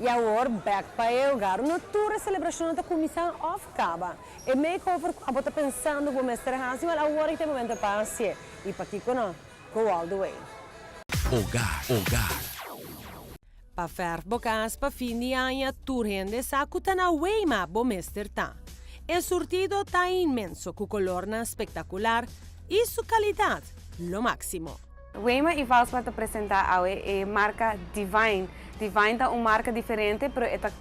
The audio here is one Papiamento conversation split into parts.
Y awor, back pa e hogar. No tur celebracion ta cuminsa of caba. E makeover abo ta pensando cu mester hasi, maar awor ta e momento pa haci. Y pakico no, go all the way. Hogar, hogar. Pa verf bo cas pa fin di aña, tur hende sa cu ta na Weima bo mester ta. E surtido ta inmenso cu colornan espectacular y su calidad, lo maximo. Weima y Valspar ta presenta e marca Divine. Divine ta un marca diferente, pero ta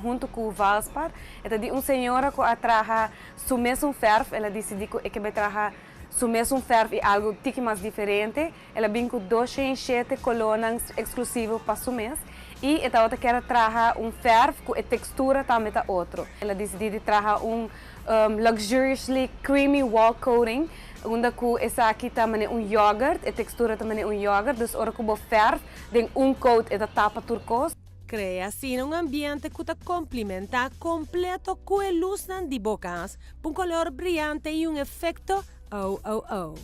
hunto cu Valspar. Ta di un señora cu a traha su mesun verf, el a dicidi cu e kier traha su mesun verf y algo tiki mas diferente. El a bin cu 207 color exclusivo pa su mes. Y e tabata kier traha un verf cu e textura tambe ta otro. El a dicidi di traha un luxuriously creamy wall coating, unda cu esaki ta un yoghurt, e textura tambe un yoghurt, dus ora cu bo verf, den un coat e ta tapa tur cos. Crea asina un ambiente cu ta complementa completo cu e luz di bo cas, un color briyante y un efecto oh oh oh.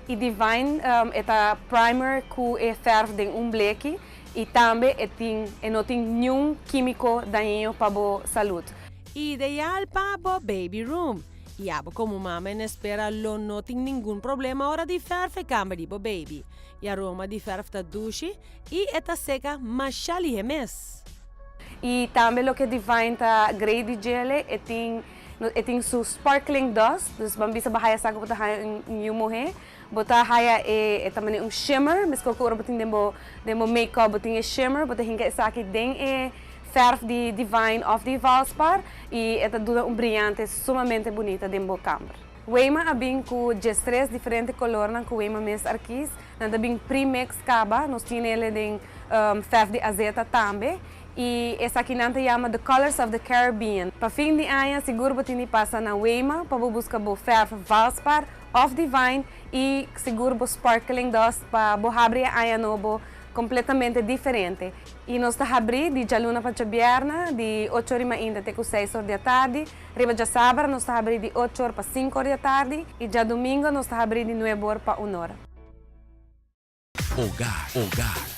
E Divine ta primer cu e verf den un bleki y tambe e no tin ningun kimico dañino pa e salud. Ideal pa bo baby room. Y abo como mama en espera lo no tin ningun problema ora di verf e camber di bo baby. E aroma di verf ta dushi y e ta seca masha lihe mes. Y tambe loke Divine ta great di dje, e tin su sparkling dust, dus ban bisa bo haya saco bo ta haya un yiu muhe, bo ta haya e tambe un shimmer, mes cu ora bo tin den bo make-up, bo tin e shimmer, bo ta hinca esaki den e verf di Divine of di Valspar y e ta duna un briyante sumamente bunita den bo camber. Weima a bin cu 13 diferente color cu Weima mes a kies, nan ta bin premix caba, nos tin ele den verf di azeta tambe. Y esaki nan ta yama The Colors of the Caribbean. Pa fin di aña, sigur bo tin di pasa na Weima pa busca bo verf Valspar of Divine y sigur bo sparkling dust pa bo habri aña nobo completamente diferente. Y nos ta habri di dialuna pa diabierna, di 8 or ainda te 6 or di atardi. Riba diasabra nos ta habri di 8 or pa 5 or di atardi y diadomingo nos ta habri di 9 or pa 1 or. Hogar, hogar.